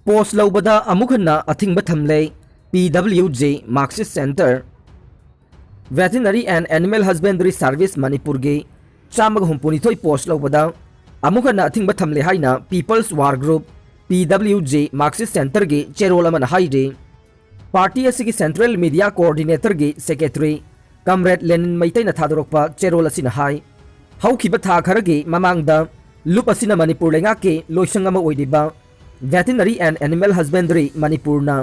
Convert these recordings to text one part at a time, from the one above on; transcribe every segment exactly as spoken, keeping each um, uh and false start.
ꯄꯣꯁ ꯂꯧꯕꯗ ꯑꯃꯨꯛ ꯍꯟꯅ ꯑꯊꯤꯡꯕ ꯊꯝꯂꯦ P W J Marxist centre. Veterinary and animal husbandry service ꯃꯅꯤꯄꯨꯔꯒꯤ ꯆꯥꯝꯃꯒ ꯍꯨꯝꯐꯨꯅꯤꯊꯣꯏ ꯄꯣꯁ ꯂꯧꯕꯗ ꯑꯃꯨꯛ ꯍꯟꯅ ꯑꯊꯤꯡꯕ ꯊꯝꯂꯦ ꯍꯥꯏꯅ ꯄꯤꯄꯜꯁ ꯋꯥꯔ ꯒ꯭ꯔꯨꯞ, ꯄꯤ ꯗꯕ꯭ꯂꯤꯎ ꯖꯦ ꯃꯥꯔꯛꯁꯤꯁ ꯁꯦꯟꯇꯔꯒꯤ ꯆꯦꯔꯣꯜ ꯑꯃꯅ ꯍꯥꯏꯔꯤ꯫ ꯄꯥꯔꯇꯤ ꯑꯁꯤꯒꯤ ꯁꯦꯟꯇ꯭ꯔꯦꯜ ꯃꯤꯗꯤꯌꯥ ꯀꯣꯑꯣꯔꯗꯤꯅꯦꯇꯔꯒꯤ ꯁꯦꯀ꯭ꯔꯦꯇꯔꯤ ꯀꯝꯔꯦꯗ ꯂꯦꯅꯤꯟ ꯃꯩꯇꯩꯅ ꯊꯥꯗꯣꯔꯛꯄ ꯆꯦꯔꯣꯜ ꯑꯁꯤꯅ ꯍꯥꯏ, ꯍꯧꯈꯤꯕ ꯊꯥ ꯈꯔꯒꯤ ꯃꯃꯥꯡꯗ ꯂꯨꯞ ꯑꯁꯤꯅ ꯃꯅꯤꯄꯨꯔ ꯂꯩꯉꯥꯛꯀꯤ ꯂꯣꯏꯁꯪ ꯑꯃ ꯑꯣꯏꯔꯤꯕ ꯚꯦꯇꯤꯅꯔꯤ ꯑꯦꯟ ꯑꯦꯅꯤꯃꯦꯜ ꯍꯁꯕꯦꯟꯗꯔꯤ ꯃꯅꯤꯄꯨꯔꯅ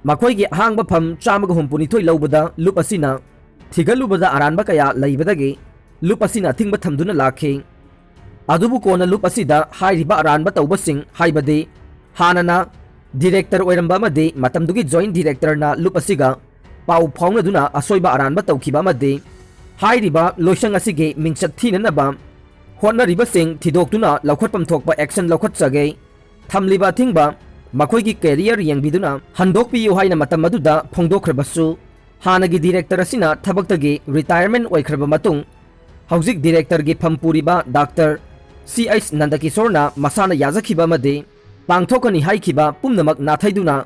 ꯃꯈꯣꯏꯒꯤ ꯑꯍꯥꯡꯕ ꯐꯝ ꯆꯥꯝꯃꯒ ꯍꯨꯝꯐꯨꯅꯤꯊꯣꯏ ꯂꯧꯕꯗ ꯂꯨꯞ ꯑꯁꯤꯅ ꯊꯤꯒꯠꯂꯨꯕꯗ ꯑꯔꯥꯟꯕ ꯀꯌꯥ ꯂꯩꯕꯗꯒꯤ ꯂꯨꯞ ꯑꯁꯤꯅ ꯑꯊꯤꯡꯕ ꯊꯝꯗꯨꯅ ꯂꯥꯛꯈꯤ꯫ ꯑꯗꯨꯕꯨ ꯀꯣꯟꯅ ꯂꯨꯞ ꯑꯁꯤꯗ ꯍꯥꯏꯔꯤꯕ ꯑꯔꯥꯟꯕ ꯇꯧꯕꯁꯤꯡ, ꯍꯥꯏꯕꯗꯤ ꯍꯥꯟꯅꯅ ꯗꯤꯔꯦꯛꯇꯔ ꯑꯣꯏꯔꯝꯕ ꯑꯃꯗꯤ ꯃꯇꯝꯗꯨꯒꯤ ꯖꯣꯏꯟꯠ ꯗꯤꯔꯦꯛꯇꯔꯅ ꯂꯨꯞ ꯑꯁꯤꯒ ꯄꯥꯎ ꯐꯥꯎꯅꯗꯨꯅ ꯑꯁꯣꯏꯕ ꯑꯔꯥꯟꯕ ꯇꯧꯈꯤꯕ ꯑꯃꯗꯤ ꯍꯥꯏꯔꯤꯕ ꯂꯣꯏꯁꯪ ꯑꯁꯤꯒꯤ ꯃꯤꯡꯆꯠ ꯊꯤꯅꯅꯕ ꯍꯣꯠꯅꯔꯤꯕꯁꯤꯡ ꯊꯤꯗꯣꯛꯇꯨꯅ ꯂꯧꯈꯠꯐꯝ ꯊꯣꯛꯄ ꯑꯦꯛꯁꯟ ꯂꯧꯈꯠꯆꯒꯦ꯫ ꯊꯝꯂꯤꯕ ꯑꯊꯤꯡꯕ ꯃꯈꯣꯏꯒꯤ ꯀꯦꯔꯤꯌꯔ ꯌꯦꯡꯕꯤꯗꯨꯅ ꯍꯟꯗꯣꯛꯄꯤꯌꯨ ꯍꯥꯏꯅ ꯃꯇꯝ ꯑꯗꯨꯗ ꯐꯣꯡꯗꯣꯛꯈ꯭ꯔꯕꯁꯨ, ꯍꯥꯟꯅꯒꯤ ꯗꯤꯔꯦꯛꯇꯔ ꯑꯁꯤꯅ ꯊꯕꯛꯇꯒꯤ ꯔꯤꯇꯥꯌꯔꯃꯦꯟ ꯑꯣꯏꯈ꯭ꯔꯕ ꯃꯇꯨꯡ ꯍꯧꯖꯤꯛ ꯗꯤꯔꯦꯛꯇꯔꯒꯤ ꯐꯝ ꯄꯨꯔꯤꯕ ꯗꯥꯛꯇꯔ ꯁꯤ ꯑꯩꯆ ꯅꯟꯗꯀꯤꯁꯣꯔꯅ ꯃꯁꯥꯅ ꯌꯥꯖꯈꯤꯕ ꯑꯃꯗꯤ ꯄꯥꯡꯊꯣꯛꯀꯅꯤ ꯍꯥꯏꯈꯤꯕ ꯄꯨꯝꯅꯃꯛ ꯅꯥꯊꯩꯗꯨꯅ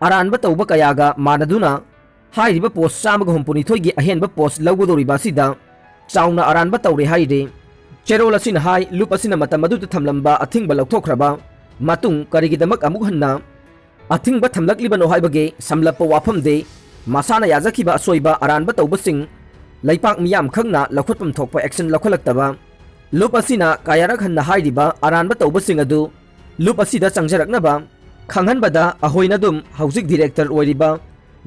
ꯑꯔꯥꯟꯕ ꯇꯧꯕ ꯀꯌꯥꯒ ꯃꯥꯟꯅꯗꯨꯅ ꯍꯥꯏꯔꯤꯕ ꯄꯣꯁ ꯆꯥꯝꯃꯒ ꯍꯨꯝꯐꯨꯅꯤꯊꯣꯏꯒꯤ ꯑꯍꯦꯟꯕ ꯄꯣꯁ ꯂꯧꯒꯗꯧꯔꯤꯕ ꯑꯁꯤꯗ ꯆꯥꯎꯅ ꯑꯔꯥꯟꯕ ꯇꯧꯔꯦ ꯍꯥꯏꯔꯤ꯫ ꯆꯦꯔꯣꯜ ꯑꯁꯤꯅ ꯍꯥꯏ, ꯂꯨꯞ ꯑꯁꯤꯅ ꯃꯇꯝ ꯑꯗꯨꯗ ꯊꯝꯂꯝꯕ ꯑꯊꯤꯡꯕ ꯂꯧꯊꯣꯛꯈ꯭ꯔꯕ ꯃꯇꯨꯡ ꯀꯔꯤꯒꯤꯗꯃꯛ ꯑꯃꯨꯛ ꯍꯟꯅ ꯑꯊꯤꯡꯕ ꯊꯝꯂꯛꯂꯤꯕꯅꯣ ꯍꯥꯏꯕꯒꯤ ꯁꯝꯂꯞꯄ ꯋꯥꯐꯝꯗꯤ ꯃꯁꯥꯅ ꯌꯥꯖꯈꯤꯕ ꯑꯁꯣꯏꯕ ꯑꯔꯥꯟꯕ ꯇꯧꯕꯁꯤꯡ ꯂꯩꯄꯥꯛ ꯃꯤꯌꯥꯝ ꯈꯪꯅ ꯂꯧꯈꯠꯐꯝ ꯊꯣꯛꯄ ꯑꯦꯛꯁꯟ ꯂꯧꯈꯠꯂꯛꯇꯕ꯫ ꯂꯨꯞ ꯑꯁꯤꯅ ꯀꯌꯥꯔꯛ ꯍꯟꯅ ꯍꯥꯏꯔꯤꯕ ꯑꯔꯥꯟꯕ ꯇꯧꯕꯁꯤꯡ ꯑꯗꯨ ꯂꯨꯞ ꯑꯁꯤꯗ ꯆꯪꯖꯔꯛꯅꯕ ꯈꯪꯍꯟꯕꯗ ꯑꯩꯈꯣꯏꯅ ꯑꯗꯨꯝ ꯍꯧꯖꯤꯛ ꯗꯤꯔꯦꯛꯇꯔ ꯑꯣꯏꯔꯤꯕ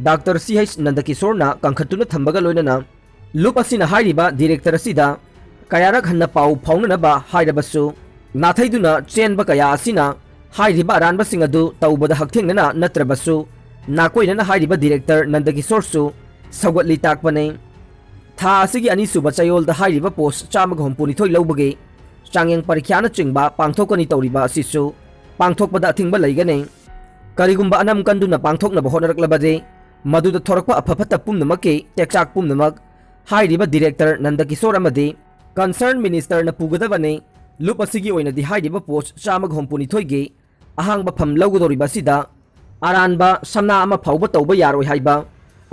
ꯗꯥꯛꯇꯔ ꯁꯤ ꯑꯩꯆ ꯅꯟꯗꯀꯤꯁꯣꯔꯅ ꯀꯟꯈꯠꯇꯨꯅ ꯊꯝꯕꯒ ꯂꯣꯏꯅꯅ ꯂꯨꯞ ꯑꯁꯤꯅ ꯍꯥꯏꯔꯤꯕ ꯗꯤꯔꯦꯛꯇꯔ ꯑꯁꯤꯗ ꯀꯌꯥꯔꯛ ꯍꯟꯅ ꯄꯥꯎ ꯐꯥꯎꯅꯅꯕ ꯍꯥꯏꯔꯕꯁꯨ ꯅꯥꯊꯩꯗꯨꯅ ꯆꯦꯟꯕ ꯀꯌꯥ ꯑꯁꯤꯅ ꯍꯥꯏꯔꯤꯕ ꯑꯔꯥꯟꯕꯁꯤꯡ ꯑꯗꯨ ꯇꯧꯕꯗ ꯍꯛꯊꯦꯡꯅꯅ ꯅꯠꯇ꯭ꯔꯕꯁꯨ ꯅꯥꯀꯣꯏꯅꯅ ꯍꯥꯏꯔꯤꯕ ꯗꯤꯔꯦꯛꯇꯔ ꯅꯟꯗꯀꯤꯁꯣꯔꯁꯨ ꯁꯧꯒꯠꯂꯤ ꯇꯥꯛꯄꯅꯤ꯫ ꯊꯥ ꯑꯁꯤꯒꯤ ꯑꯅꯤꯁꯨꯕ ꯆꯌꯣꯜꯗ ꯍꯥꯏꯔꯤꯕ ꯄꯣꯁ ꯆꯥꯝꯃꯒ ꯍꯨꯝꯐꯨꯅꯤꯊꯣꯏ ꯂꯧꯕꯒꯤ ꯆꯥꯡꯌꯦꯡ ꯄꯔꯤꯈ꯭ꯌꯥꯅꯆꯤꯡꯕ ꯄꯥꯡꯊꯣꯛꯀꯅꯤ ꯇꯧꯔꯤꯕ ꯑꯁꯤꯁꯨ ꯄꯥꯡꯊꯣꯛꯄꯗ ꯑꯊꯤꯡꯕ ꯂꯩꯒꯅꯤ꯫ ꯀꯔꯤꯒꯨꯝꯕ ꯑꯅꯝ ꯀꯟꯗꯨꯅ ꯄꯥꯡꯊꯣꯛꯅꯕ ꯍꯣꯠꯅꯔꯛꯂꯕꯗꯤ ꯃꯗꯨꯗ ꯊꯣꯔꯛꯄ ꯑꯐ ꯐꯠꯇ ꯄꯨꯝꯅꯃꯛꯀꯤ ꯇꯦꯛꯆꯥꯛ ꯄꯨꯝꯅꯃꯛ ꯍꯥꯏꯔꯤꯕ ꯗꯤꯔꯦꯛꯇꯔ ꯅꯟꯗꯀꯤꯁꯣꯔ ꯑꯃꯗꯤ ꯀꯟꯁꯔꯟ ꯃꯤꯅꯤꯁꯇꯔꯅ ꯄꯨꯒꯗꯕꯅꯤ꯫ ꯂꯨꯞ ꯑꯁꯤꯒꯤ ꯑꯣꯏꯅꯗꯤ ꯍꯥꯏꯔꯤꯕ ꯄꯣꯁ ꯆꯥꯝꯃꯒ ꯍꯨꯝꯐꯨꯅꯤꯊꯣꯏꯒꯤ ꯑꯍꯥꯡꯕ ꯐꯝ ꯂꯧꯒꯗꯧꯔꯤꯕ ꯑꯁꯤꯗ ꯑꯔꯥꯟꯕ ꯁꯝꯅꯥ ꯑꯃ ꯐꯥꯎꯕ ꯇꯧꯕ ꯌꯥꯔꯣꯏ ꯍꯥꯏꯕ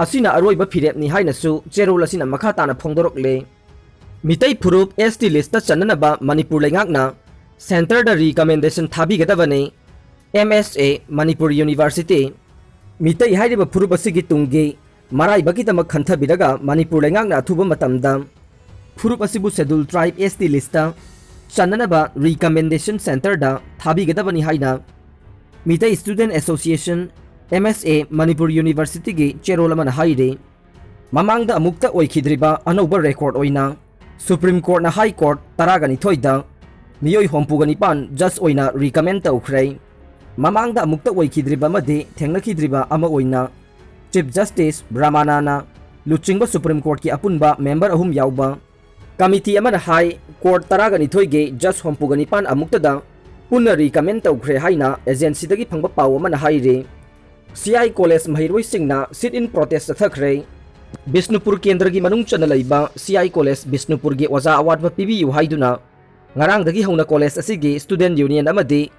ꯑꯁꯤꯅ ꯑꯔꯣꯏꯕ ꯐꯤꯔꯦꯞꯅꯤ ꯍꯥꯏꯅꯁꯨ ꯆꯦꯔꯣꯜ ꯑꯁꯤꯅ ꯃꯈꯥ ꯇꯥꯅ ꯐꯣꯡꯗꯣꯔꯛꯂꯦ꯫ ꯃꯤꯇꯩ ꯐꯨꯔꯨꯞ S T list ꯆꯟꯅꯅꯕ ꯃꯅꯤꯄꯨꯔ ꯂꯩꯉꯥꯛꯅ centreꯗ recommendation ꯊꯥꯕꯤꯒꯗꯕꯅꯤ꯫ M S A Manipur University꯫ Meitei ꯍꯥꯏꯔꯤꯕ ꯐꯨꯔꯨꯞ ꯑꯁꯤꯒꯤ ꯇꯨꯡꯒꯤ ꯃꯔꯥꯏꯕꯛꯀꯤꯗꯃꯛ ꯈꯟꯊꯕꯤꯔꯒ ꯃꯅꯤꯄꯨꯔ ꯂꯩꯉꯥꯛꯅ ꯑꯊꯨꯕ ꯃꯇꯝꯗ ꯐꯨꯔꯨꯞ ꯑꯁꯤꯕꯨ Scheduled Tribe S T list ꯆꯟꯅꯅꯕ recommendation centreꯗ ꯊꯥꯕꯤꯒꯗꯕꯅꯤ ꯍꯥꯏꯅ Meitei Student Association, M S A Manipur Universityꯒꯤ ꯆꯦꯔꯣꯜ ꯑꯃꯅ ꯍꯥꯏꯔꯤ꯫ ꯃꯃꯥꯡꯗ ꯑꯃꯨꯛꯇ ꯑꯣꯏꯈꯤꯗ꯭ꯔꯤꯕ ꯑꯅꯧꯕ record ꯑꯣꯏꯅ Supreme Courtꯅ High Court ꯇꯔꯥꯒ ꯅꯤꯊꯣꯏꯗ ꯃꯤꯑꯣꯏ ꯍꯨꯝꯐꯨꯒ ꯅꯤꯄꯥꯟ judge ꯑꯣꯏꯅ recommend ꯇꯧꯈ꯭ꯔꯦ꯫ ꯃꯃꯥꯡꯗ ꯑꯃꯨꯛꯇ ꯑꯣꯏꯈꯤꯗ꯭ꯔꯤꯕ ꯑꯃꯗꯤ ꯊꯦꯡꯅꯈꯤꯗ꯭ꯔꯤꯕ ꯑꯃ ꯑꯣꯏꯅ Chief Justice ꯕ꯭ꯔꯃꯥꯅꯥꯅ ꯂꯨꯆꯤꯡꯕ Supreme Courtꯀꯤ ꯑꯄꯨꯟꯕ member ꯑꯍꯨꯝ ꯌꯥꯎꯕ committee ꯑꯃꯅ ꯍꯥꯏ, court ꯇꯔꯥꯒ ꯅꯤꯊꯣꯏꯒꯤ judge ꯍꯨꯝꯐꯨꯒ ꯅꯤꯄꯥꯟ ꯑꯃꯨꯛꯇꯗ ꯄꯨꯟꯅ recommend ꯇꯧꯈ꯭ꯔꯦ ꯍꯥꯏꯅ agencyꯗꯒꯤ ꯐꯪꯕ ꯄꯥꯎ ꯑꯃꯅ ꯍꯥꯏꯔꯤ꯫ C I College ꯃꯍꯩꯔꯣꯏꯁꯤꯡꯅ sit-in protest ꯆꯠꯊꯈ꯭ꯔꯦ꯫ ꯕꯤꯁꯅꯨꯄꯨꯔ ꯀꯦꯟꯗ꯭ꯔꯒꯤ ꯃꯅꯨꯡ ꯆꯟꯅ ꯂꯩꯕ C I College ꯕꯤꯁꯅꯨꯄꯨꯔꯒꯤ ꯑꯣꯖꯥ ꯑꯋꯥꯠꯄ ꯄꯤꯕꯤꯌꯨ ꯍꯥꯏꯗꯨꯅ ꯉꯔꯥꯡꯗꯒꯤ ꯍꯧꯅ college ꯑꯁꯤꯒꯤ student union ꯑꯃꯗꯤ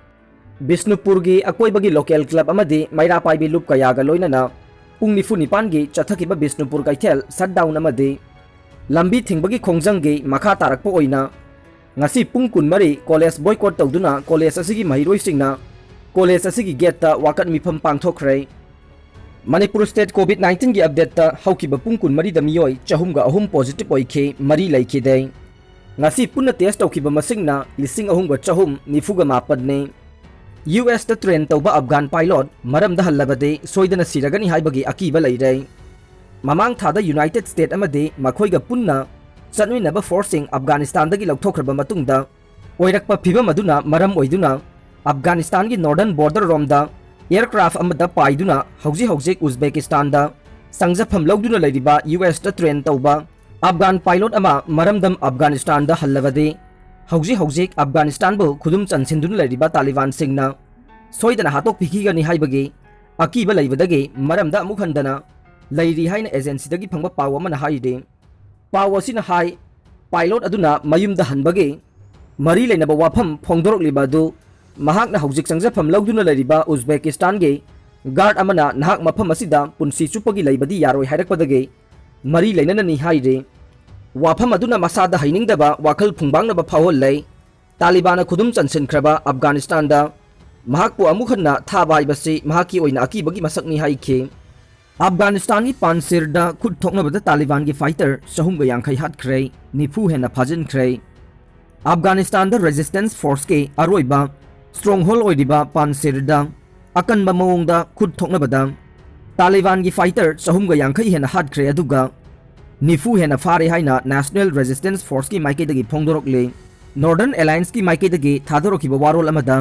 ꯕꯤꯁꯅꯨꯄꯨꯔꯒꯤ ꯑꯀꯣꯏꯕꯒꯤ local club ꯑꯃꯗꯤ ꯃꯩꯔꯥ ꯄꯥꯏꯕꯤ ꯂꯨꯞ ꯀꯌꯥꯒ ꯂꯣꯏꯅꯅ ꯄꯨꯡ ꯅꯤꯐꯨ ꯅꯤꯄꯥꯟꯒꯤ ꯆꯠꯊꯈꯤꯕ ꯕꯤꯁꯅꯨꯄꯨꯔ ꯀꯩꯊꯦꯜ shutdown ꯑꯃꯗꯤ ꯂꯝꯕꯤ ꯊꯤꯡꯕꯒꯤ ꯈꯣꯡꯖꯪꯒꯤ ꯃꯈꯥ ꯇꯥꯔꯛꯄ ꯑꯣꯏꯅ ꯉꯁꯤ ꯄꯨꯡ ꯀꯨꯟꯃꯔꯤ college boycott ꯇꯧꯗꯨꯅ college ꯑꯁꯤꯒꯤ ꯃꯍꯩꯔꯣꯏꯁꯤꯡꯅ college ꯑꯁꯤꯒꯤ gateꯇ ꯋꯥꯀꯠ ꯃꯤꯐꯝ ꯄꯥꯡꯊꯣꯛꯈ꯭ꯔꯦ꯫ ꯃꯅꯤꯄꯨꯔ state COVID nineteenꯒꯤ updateꯇ ꯍꯧꯈꯤꯕ ꯄꯨꯡ ꯀꯨꯟꯃꯔꯤꯗ ꯃꯤꯑꯣꯏ ꯆꯍꯨꯝꯒ ꯑꯍꯨꯝ positive ꯑꯣꯏꯈꯤ, ꯃꯔꯤ ꯂꯩꯈꯤꯗꯦ꯫ ꯉꯁꯤ ꯄꯨꯟꯅ test ꯇꯧꯈꯤꯕ ꯃꯁꯤꯡꯅ ꯂꯤꯁꯤꯡ ꯑꯍꯨꯝꯒ ꯆꯍꯨꯝ ꯅꯤꯐꯨꯒ ꯃꯥꯄꯟꯅꯤ꯫ USꯇ train ꯇꯧꯕ Afghan pilot ꯃꯔꯝꯗ ꯍꯜꯂꯕꯗꯤ ꯁꯣꯏꯗꯅ ꯁꯤꯔꯒꯅꯤ ꯍꯥꯏꯕꯒꯤ ꯑꯀꯤꯕ ꯂꯩꯔꯦ꯫ ꯃꯃꯥꯡ ꯊꯥꯗ United State ꯑꯃꯗꯤ ꯃꯈꯣꯏꯒ ꯄꯨꯟꯅ ꯆꯠꯃꯤꯟꯅꯕ forceꯁꯤꯡ Afghanistanꯗꯒꯤ ꯂꯧꯊꯣꯛꯈ꯭ꯔꯕ ꯃꯇꯨꯡꯗ ꯑꯣꯏꯔꯛꯄ ꯐꯤꯚꯝ ꯑꯗꯨꯅ ꯃꯔꯝ ꯑꯣꯏꯗꯨꯅ Afghanistanꯒꯤ northern border ꯔꯣꯝꯗ aircraft ꯑꯃꯗ ꯄꯥꯏꯗꯨꯅ ꯍꯧꯖꯤꯛ ꯍꯧꯖꯤꯛ Uzbekistanꯗ ꯆꯪꯖꯐꯝ ꯂꯧꯗꯨꯅ ꯂꯩꯔꯤꯕ USꯇ train ꯇꯧꯕ Afghan pilot ꯑꯃ ꯃꯔꯝꯗꯝ Afghanistanꯗ ꯍꯜꯂꯕꯗꯤ ꯍꯧꯖꯤꯛ ꯍꯧꯖꯤꯛ Afghanistanꯕꯨ ꯈꯨꯗꯨꯝ ꯆꯟꯁꯤꯟꯗꯨꯅ ꯂꯩꯔꯤꯕ Talibanꯁꯤꯡꯅ ꯁꯣꯏꯗꯅ ꯍꯥꯠꯇꯣꯛꯄꯤꯈꯤꯒꯅꯤ ꯍꯥꯏꯕꯒꯤ ꯑꯀꯤꯕ ꯂꯩꯕꯗꯒꯤ ꯃꯔꯝꯗ ꯑꯃꯨꯛ ꯍꯟꯗꯅ ꯂꯩꯔꯤ ꯍꯥꯏꯅ agencyꯗꯒꯤ ꯐꯪꯕ ꯄꯥꯎ ꯑꯃꯅ ꯍꯥꯏꯔꯤ꯫ ꯄꯥꯎ ꯑꯁꯤꯅ ꯍꯥꯏ, pilot ꯑꯗꯨꯅ ꯃꯌꯨꯝꯗ ꯍꯟꯕꯒꯤ ꯃꯔꯤ ꯂꯩꯅꯕ ꯋꯥꯐꯝ ꯐꯣꯡꯗꯣꯔꯛꯂꯤꯕ ꯑꯗꯨ ꯃꯍꯥꯛꯅ ꯍꯧꯖꯤꯛ ꯆꯪꯖꯐꯝ ꯂꯧꯗꯨꯅ ꯂꯩꯔꯤꯕ ꯎꯖꯕꯦꯀꯤꯁꯇꯥꯟꯒꯤ ꯒꯥꯔꯗ ꯑꯃꯅ ꯅꯍꯥꯛ ꯃꯐꯝ ꯑꯁꯤꯗ ꯄꯨꯟꯁꯤ ꯆꯨꯞꯄꯒꯤ ꯂꯩꯕꯗꯤ ꯌꯥꯔꯣꯏ ꯍꯥꯏꯔꯛꯄꯗꯒꯤ ꯃꯔꯤ ꯂꯩꯅꯅꯅꯤ ꯍꯥꯏꯔꯤ꯫ ꯋꯥꯐꯝ ꯑꯗꯨꯅ ꯃꯁꯥꯗ ꯍꯩꯅꯤꯡꯗꯕ ꯋꯥꯈꯜ ꯐꯨꯡꯕꯥꯡꯅꯕ ꯐꯥꯎꯍꯜꯂꯦ꯫ ꯇꯥꯂꯤꯕꯥꯟꯅ ꯈꯨꯗꯨꯝ ꯆꯟꯁꯤꯟꯈ꯭ꯔꯕ ꯑꯐꯒꯥꯅꯤꯁꯇꯥꯟꯗ ꯃꯍꯥꯛꯄꯨ ꯑꯃꯨꯛ ꯍꯟꯅ ꯊꯥꯕ ꯍꯥꯏꯕꯁꯤ ꯃꯍꯥꯛꯀꯤ ꯑꯣꯏꯅ ꯑꯀꯤꯕꯒꯤ ꯃꯁꯛꯅꯤ ꯍꯥꯏꯈꯤ꯫ ꯑꯐꯒꯥꯅꯤꯁꯇꯥꯟꯒꯤ ꯄꯥꯟꯁꯤꯔꯗ ꯈꯨꯠ ꯊꯣꯛꯅꯕꯗ ꯇꯥꯂꯤꯕꯥꯟꯒꯤ ꯐꯥꯏꯇꯔ ꯆꯍꯨꯝꯒ ꯌꯥꯡꯈꯩ ꯍꯥꯠꯈ꯭ꯔꯦ, ꯅꯤꯐꯨ ꯍꯦꯟꯅ ꯐꯥꯖꯤꯟꯈ꯭ꯔꯦ꯫ ꯑꯐꯒꯥꯅꯤꯁꯇꯥꯟꯗ ꯔꯦꯖꯤꯁꯇꯦꯟꯁ ꯐꯣꯔꯁꯀꯤ ꯑꯔꯣꯏꯕ ꯁ꯭ꯇ꯭ꯔꯣꯡꯍꯣꯜ ꯑꯣꯏꯔꯤꯕ ꯄꯥꯟꯁꯤꯔꯗ ꯑꯀꯟꯕ ꯃꯑꯣꯡꯗ ꯈꯨꯠ ꯊꯣꯛꯅꯕꯗ ꯇꯥꯂꯤꯕꯥꯟꯒꯤ ꯐꯥꯏꯇꯔ ꯆꯍꯨꯝꯒ ꯌꯥꯡꯈꯩ ꯍꯦꯟꯅ ꯍꯥꯠꯈ꯭ꯔꯦ, ꯑꯗꯨꯒ ꯅꯤꯐꯨ ꯍꯦꯟꯅ ꯐꯥꯔꯦ ꯍꯥꯏꯅ ꯅꯦꯁꯅꯦꯜ ꯔꯦꯖꯤꯁꯇꯦꯟꯁ ꯐꯣꯔꯁꯀꯤ ꯃꯥꯏꯀꯩꯗꯒꯤ ꯐꯣꯡꯗꯣꯔꯛꯂꯤ꯫ ꯅꯣꯔꯗꯔꯟ ꯑꯦꯂꯥꯌꯟꯁꯀꯤ ꯃꯥꯏꯀꯩꯗꯒꯤ ꯊꯥꯗꯣꯔꯛꯈꯤꯕ ꯋꯥꯔꯣꯜ ꯑꯃꯗ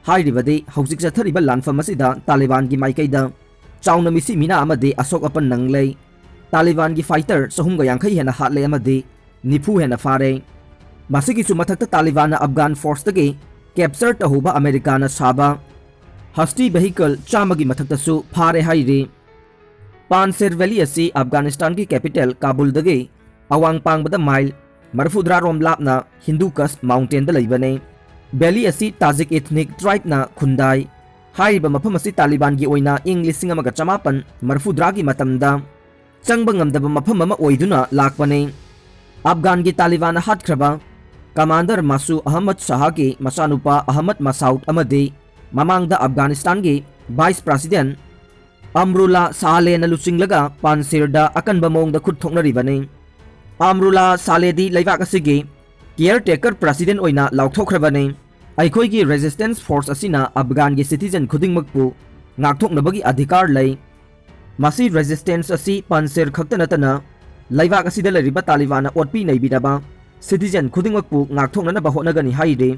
ꯍꯥꯏꯔꯤꯕꯗꯤ, ꯍꯧꯖꯤꯛ ꯆꯠꯊꯔꯤꯕ ꯂꯥꯟꯐꯝ ꯑꯁꯤꯗ ꯇꯥꯂꯤꯕꯥꯟꯒꯤ ꯃꯥꯏꯀꯩꯗ ꯆꯥꯎꯅ ꯃꯤꯁꯤ ꯃꯤꯅꯥ ꯑꯃꯗꯤ ꯑꯁꯣꯛ ꯑꯄꯟ ꯅꯪꯂꯦ꯫ ꯇꯥꯂꯤꯕꯥꯟꯒꯤ ꯐꯥꯏꯇꯔ ꯆꯍꯨꯝꯒ ꯌꯥꯡꯈꯩ ꯍꯦꯟꯅ ꯍꯥꯠꯂꯦ ꯑꯃꯗꯤ ꯅꯤꯐꯨ ꯍꯦꯟꯅ ꯐꯥꯔꯦ꯫ ꯃꯁꯤꯒꯤꯁꯨ ꯃꯊꯛꯇ ꯇꯥꯂꯤꯕꯥꯟꯅ ꯑꯐꯒꯥꯟ ꯐꯣꯔꯁꯇꯒꯤ ꯀꯦꯞꯆꯔ ꯇꯧꯍꯧꯕ ꯑꯃꯦꯔꯤꯀꯥꯅ ꯁꯥꯕ ꯍꯁꯇꯤ ꯚꯦꯍꯤꯀꯜ ꯆꯥꯝꯃꯒꯤ ꯃꯊꯛꯇꯁꯨ ꯐꯥꯔꯦ ꯍꯥꯏꯔꯤ꯫ ꯄꯥꯟꯁꯦꯔ ꯚꯦꯂꯤ ꯑꯁꯤ ꯑꯐꯒꯥꯅꯤꯁꯇꯥꯟꯒꯤ ꯀꯦꯄꯤꯇꯦꯜ ꯀꯥꯕꯨꯜꯗꯒꯤ ꯑꯋꯥꯡ ꯄꯥꯡꯕꯗ ꯃꯥꯏꯜ ꯃꯔꯤꯐꯨꯇꯔꯥ ꯔꯣꯝ ꯂꯥꯞꯅ ꯍꯤꯟꯗꯨ ꯀꯁ ꯃꯥꯎꯟꯇꯦꯟꯗ ꯂꯩꯕꯅꯤ꯫ ꯚꯦꯂꯤ ꯑꯁꯤ ꯇꯥꯖꯤꯛ ꯏꯊꯅꯤꯛ ꯇ꯭ꯔꯥꯏꯕꯅ ꯈꯨꯟꯗꯥꯏ꯫ ꯍꯥꯏꯔꯤꯕ ꯃꯐꯝ ꯑꯁꯤ ꯇꯥꯂꯤꯕꯥꯟꯒꯤ ꯑꯣꯏꯅ ꯏꯪ ꯂꯤꯁꯤꯡ ꯑꯃꯒ ꯆꯃꯥꯄꯟ ꯃꯔꯤꯐꯨꯇꯔꯥꯒꯤ ꯃꯇꯝꯗ ꯆꯪꯕ ꯉꯝꯗꯕ ꯃꯐꯝ ꯑꯃ ꯑꯣꯏꯗꯨꯅ ꯂꯥꯛꯄꯅꯤ꯫ ꯑꯐꯒꯥꯟꯒꯤ ꯇꯥꯂꯤꯕꯥꯟꯅ ꯍꯥꯠꯈ꯭ꯔꯕ ꯀꯃꯥꯟꯗꯔ ꯃꯥꯁꯨ ꯑꯍꯃꯗ ꯁꯥꯍꯒꯤ ꯃꯆꯥꯅꯨꯄꯥ ꯑꯍꯃꯗ ꯃꯁꯥꯎꯗ ꯑꯃꯗꯤ ꯃꯃꯥꯡꯗ ꯑꯐꯒꯥꯅꯤꯁꯇꯥꯟꯒꯤ ꯚꯥꯏꯁ ꯄ꯭ꯔꯦꯁꯤꯗꯦꯟ ꯑꯝꯔꯨꯂꯥ ꯁꯥꯂꯦꯅ ꯂꯨꯆꯤꯡꯂꯒ ꯄꯥꯟꯁꯤꯔꯗ ꯑꯀꯟꯕ ꯃꯑꯣꯡꯗ ꯈꯨꯠ ꯊꯣꯛꯅꯔꯤꯕꯅꯤ꯫ ꯑꯝꯔꯨꯂꯥ ꯁꯥꯂꯦꯗꯤ ꯂꯩꯕꯥꯛ ꯑꯁꯤꯒꯤ ꯀꯤꯌꯔ ꯇꯦꯀꯔ ꯄ꯭ꯔꯦꯁꯤꯗꯦꯟ ꯑꯣꯏꯅ ꯂꯥꯎꯊꯣꯛꯈ꯭ꯔꯕꯅꯤ꯫ ꯑꯩꯈꯣꯏꯒꯤ ꯔꯦꯖꯤꯁꯇꯦꯟꯁ ꯐꯣꯔꯁ ꯑꯁꯤꯅ ꯑꯐꯒꯥꯟꯒꯤ ꯁꯤꯇꯤꯖꯟ ꯈꯨꯗꯤꯡꯃꯛꯄꯨ ꯉꯥꯛꯊꯣꯛꯅꯕꯒꯤ ꯑꯙꯤꯀꯥꯔ ꯂꯩ꯫ ꯃꯁꯤ ꯔꯦꯖꯤꯁꯇꯦꯟꯁ ꯑꯁꯤ ꯄꯥꯟꯁꯦꯔ ꯈꯛꯇ ꯅꯠꯇꯅ ꯂꯩꯕꯥꯛ ꯑꯁꯤꯗ ꯂꯩꯔꯤꯕ ꯇꯥꯂꯤꯕꯥꯟꯅ ꯑꯣꯠꯄꯤ ꯅꯩꯕꯤꯔꯕ ꯁꯤꯇꯤꯖꯟ ꯈꯨꯗꯤꯡꯃꯛꯄꯨ ꯉꯥꯛꯊꯣꯛꯅꯅꯕ ꯍꯣꯠꯅꯒꯅꯤ ꯍꯥꯏꯔꯤ꯫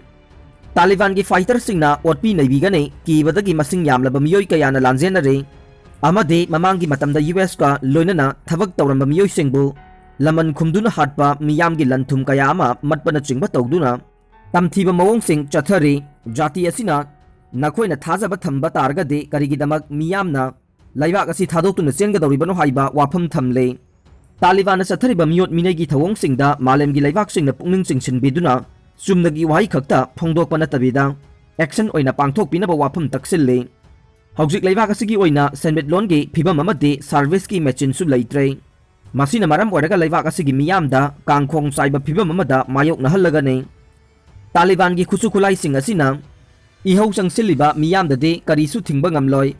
ꯇꯥꯂꯤꯕꯥꯟꯒꯤ ꯐꯥꯏꯇꯔꯁꯤꯡꯅ ꯑꯣꯠꯄꯤ ꯅꯩꯕꯤꯒꯅꯤ ꯀꯤꯕꯗꯒꯤ ꯃꯁꯤꯡ ꯌꯥꯝꯂꯕ ꯃꯤꯑꯣꯏ ꯀꯌꯥꯅ ꯂꯥꯟꯖꯦꯟꯅꯔꯦ ꯑꯃꯗꯤ ꯃꯃꯥꯡꯒꯤ ꯃꯇꯝꯗ ꯌꯨ ꯑꯦꯁꯀ ꯂꯣꯏꯅꯅ ꯊꯕꯛ ꯇꯧꯔꯝꯕ ꯃꯤꯑꯣꯏꯁꯤꯡꯕꯨ ꯂꯃꯟ ꯈꯨꯝꯗꯨꯅ ꯍꯥꯠꯄ ꯃꯤꯌꯥꯝꯒꯤ ꯂꯟ ꯊꯨꯝ ꯀꯌꯥ ꯑꯃ ꯃꯠꯄꯅꯆꯤꯡꯕ ꯇꯧꯗꯨꯅ ꯇꯝꯊꯤꯕ ꯃꯑꯣꯡꯁꯤꯡ ꯆꯠꯊꯔꯤ꯫ ꯖꯥꯇꯤ ꯑꯁꯤꯅ ꯅꯈꯣꯏꯅ ꯊꯥꯖꯕ ꯊꯝꯕ ꯇꯥꯔꯒꯗꯤ ꯀꯔꯤꯒꯤꯗꯃꯛ ꯃꯤꯌꯥꯝꯅ ꯂꯩꯕꯥꯛ ꯑꯁꯤ ꯊꯥꯗꯣꯛꯇꯨꯅ ꯆꯦꯟꯒꯗꯧꯔꯤꯕꯅꯣ ꯍꯥꯏꯕ ꯋꯥꯐꯝ ꯊꯝꯂꯦ꯫ ꯇꯥꯂꯤꯕꯥꯟꯅ ꯆꯠꯊꯔꯤꯕ ꯃꯤꯑꯣꯠ ꯃꯤꯅꯩꯒꯤ ꯊꯧꯑꯣꯡꯁꯤꯡꯗ ꯃꯥꯂꯦꯝꯒꯤ ꯂꯩꯕꯥꯛꯁꯤꯡꯅ ꯄꯨꯛꯅꯤꯡ ꯆꯤꯡꯁꯤꯟꯕꯤꯗꯨꯅ ꯆꯨꯝꯅꯒꯤ ꯋꯥꯍꯩ ꯈꯛꯇ ꯐꯣꯡꯗꯣꯛꯄ ꯅꯠꯇꯕꯤꯗ ꯑꯦꯛꯁꯟ ꯑꯣꯏꯅ ꯄꯥꯡꯊꯣꯛꯄꯤꯅꯕ ꯋꯥꯐꯝ ꯇꯛꯁꯤꯜꯂꯤ꯫ ꯍꯧꯖꯤꯛ ꯂꯩꯕꯥꯛ ꯑꯁꯤꯒꯤ ꯑꯣꯏꯅ ꯁꯦꯟꯃꯤꯠꯂꯣꯟꯒꯤ ꯐꯤꯕꯝ ꯑꯃꯗꯤ ꯁꯥꯔꯚꯤꯁꯀꯤ ꯃꯦꯆꯤꯟꯁꯨ ꯂꯩꯇ꯭ꯔꯦ꯫ ꯃꯁꯤꯅ ꯃꯔꯝ ꯑꯣꯏꯔꯒ ꯂꯩꯕꯥꯛ ꯑꯁꯤꯒꯤ ꯃꯤꯌꯥꯝꯗ ꯀꯥꯡꯈꯣꯡ ꯆꯥꯏꯕ ꯐꯤꯕꯝ ꯑꯃꯗ ꯃꯥꯌꯣꯛꯅꯍꯜꯂꯒꯅꯤ꯫ ꯇꯥꯂꯤꯕꯥꯟꯒꯤ ꯈꯨꯠꯁꯨ ꯈꯨꯠꯂꯥꯏꯁꯤꯡ ꯑꯁꯤꯅ ꯏꯍꯧ ꯆꯪꯁꯤꯜꯂꯤꯕ ꯃꯤꯌꯥꯝꯗꯗꯤ ꯀꯔꯤꯁꯨ ꯊꯤꯡꯕ ꯉꯝꯂꯣꯏ꯫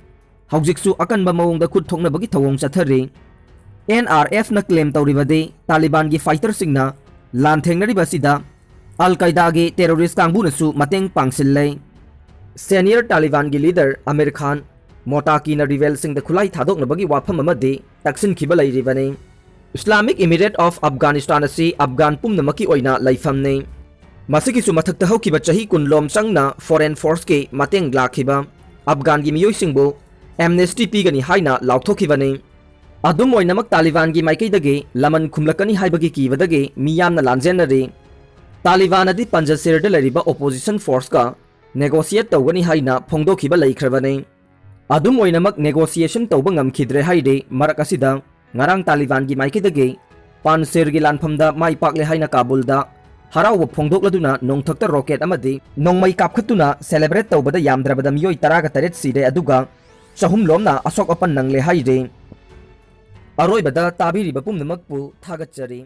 ꯍꯧꯖꯤꯛꯁꯨ ꯑꯀꯟꯕ ꯃꯑꯣꯡꯗ ꯈꯨꯠ ꯊꯣꯛꯅꯕꯒꯤ ꯊꯧꯑꯣꯡ ꯆꯠꯊꯔꯤ꯫ ꯑꯦꯟ ꯑꯥꯔ ꯑꯦꯐꯅ ꯀ꯭ꯂꯦꯝ ꯇꯧꯔꯤꯕꯗꯤ ꯇꯥꯂꯤꯕꯥꯟꯒꯤ ꯐꯥꯏꯇꯔꯁꯤꯡꯅ ꯂꯥꯟꯊꯦꯡꯅꯔꯤꯕ ꯑꯁꯤꯗ ꯑꯜ ꯀꯥꯏꯗꯥꯒꯤ ꯇꯦꯔꯣꯔꯤꯁ ꯀꯥꯡꯕꯨꯅꯁꯨ ꯃꯇꯦꯡ ꯄꯥꯡꯁꯤꯜꯂꯦ꯫ ꯁꯦꯅꯤꯌꯔ ꯇꯥꯂꯤꯕꯥꯟꯒꯤ ꯂꯤꯗꯔ ꯑꯃꯤꯔ ꯈꯥꯟ ꯃꯣꯇꯥꯀꯤꯅ ꯔꯤꯕꯦꯜꯁꯤꯡꯗ ꯈꯨꯠꯂꯥꯏ ꯊꯥꯗꯣꯛꯅꯕꯒꯤ ꯋꯥꯐꯝ ꯑꯃꯗꯤ ꯇꯛꯁꯤꯟꯈꯤꯕ ꯂꯩꯔꯤꯕꯅꯤ꯫ ꯏꯁꯂꯥꯃꯤꯛ ꯏꯃꯤꯔꯦꯠ ꯑꯣꯐ ꯑꯐꯒꯥꯅꯤꯁꯇꯥꯟ ꯑꯁꯤ ꯑꯐꯒꯥꯟ ꯄꯨꯝꯅꯃꯛꯀꯤ ꯑꯣꯏꯅ ꯂꯩꯐꯝꯅꯤ꯫ ꯃꯁꯤꯒꯤꯁꯨ ꯃꯊꯛꯇ ꯍꯧꯈꯤꯕ ꯆꯍꯤ ꯀꯨꯟ ꯂꯣꯝ ꯆꯪꯅ ꯐꯣꯔꯦꯟ ꯐꯣꯔꯁꯀꯤ ꯃꯇꯦꯡ ꯂꯥꯛꯈꯤꯕ ꯑꯐꯒꯥꯟꯒꯤ ꯃꯤꯑꯣꯏꯁꯤꯡꯕꯨ ꯑꯦꯝꯅꯦꯁꯇꯤ ꯄꯤꯒꯅꯤ ꯍꯥꯏꯅ ꯂꯥꯎꯊꯣꯛꯈꯤꯕꯅꯤ꯫ ꯑꯗꯨꯝ ꯑꯣꯏꯅꯃꯛ ꯇꯥꯂꯤꯕꯥꯟꯒꯤ ꯃꯥꯏꯀꯩꯗꯒꯤ ꯂꯃꯟ ꯈꯨꯝꯂꯛꯀꯅꯤ ꯍꯥꯏꯕꯒꯤ ꯀꯤꯕꯗꯒꯤ ꯃꯤ ꯌꯥꯝꯅ ꯂꯥꯟꯖꯦꯟꯅꯔꯤ꯫ ꯇꯥꯂꯤꯕꯥꯟ ꯑꯗꯤ ꯄꯟꯖꯁꯤꯔꯗ ꯂꯩꯔꯤꯕ ꯑꯣꯄꯣꯖꯤꯁꯟ ꯐꯣꯔꯁꯀ ꯅꯦꯒꯣꯁꯤꯌꯦꯠ ꯇꯧꯒꯅꯤ ꯍꯥꯏꯅ ꯐꯣꯡꯗꯣꯛꯈꯤꯕ ꯂꯩꯈ꯭ꯔꯕꯅꯤ꯫ ꯑꯗꯨꯝ ꯑꯣꯏꯅꯃꯛ ꯅꯦꯒꯣꯁꯤꯌꯦꯁꯟ ꯇꯧꯕ ꯉꯝꯈꯤꯗ꯭ꯔꯦ ꯍꯥꯏꯔꯤ꯫ ꯃꯔꯛ ꯑꯁꯤꯗ ꯉꯔꯥꯡ ꯇꯥꯂꯤꯕꯥꯟꯒꯤ ꯃꯥꯏꯀꯩꯗꯒꯤ ꯄꯥꯟꯁꯤꯔꯒꯤ ꯂꯥꯟꯐꯝꯗ ꯃꯥꯏ ꯄꯥꯛꯂꯦ ꯍꯥꯏꯅ ꯀꯥꯕꯨꯜꯗ ꯍꯔꯥꯎꯕ ꯐꯣꯡꯗꯣꯛꯂꯗꯨꯅ ꯅꯣꯡꯊꯛꯇ ꯔꯣꯀꯦꯠ ꯑꯃꯗꯤ ꯅꯣꯡꯃꯩ ꯀꯥꯞꯈꯠꯇꯨꯅ ꯁꯦꯂꯦꯕ꯭ꯔꯦꯠ ꯇꯧꯕꯗ ꯌꯥꯝꯗ꯭ꯔꯕꯗ ꯃꯤꯑꯣꯏ ꯇꯔꯥꯒ ꯇꯔꯦꯠ ꯁꯤꯔꯦ, ꯑꯗꯨꯒ ꯆꯍꯨꯝ ꯂꯣꯝꯅ ꯑꯁꯣꯛ ꯑꯄꯟ ꯅꯪꯂꯦ ꯍꯥꯏꯔꯤ꯫ ꯑꯔꯣꯏꯕꯗ ꯇꯥꯕꯤꯔꯤꯕ ꯄꯨꯝꯅꯃꯛꯄꯨ ꯊꯥꯒꯠꯆꯔꯤ꯫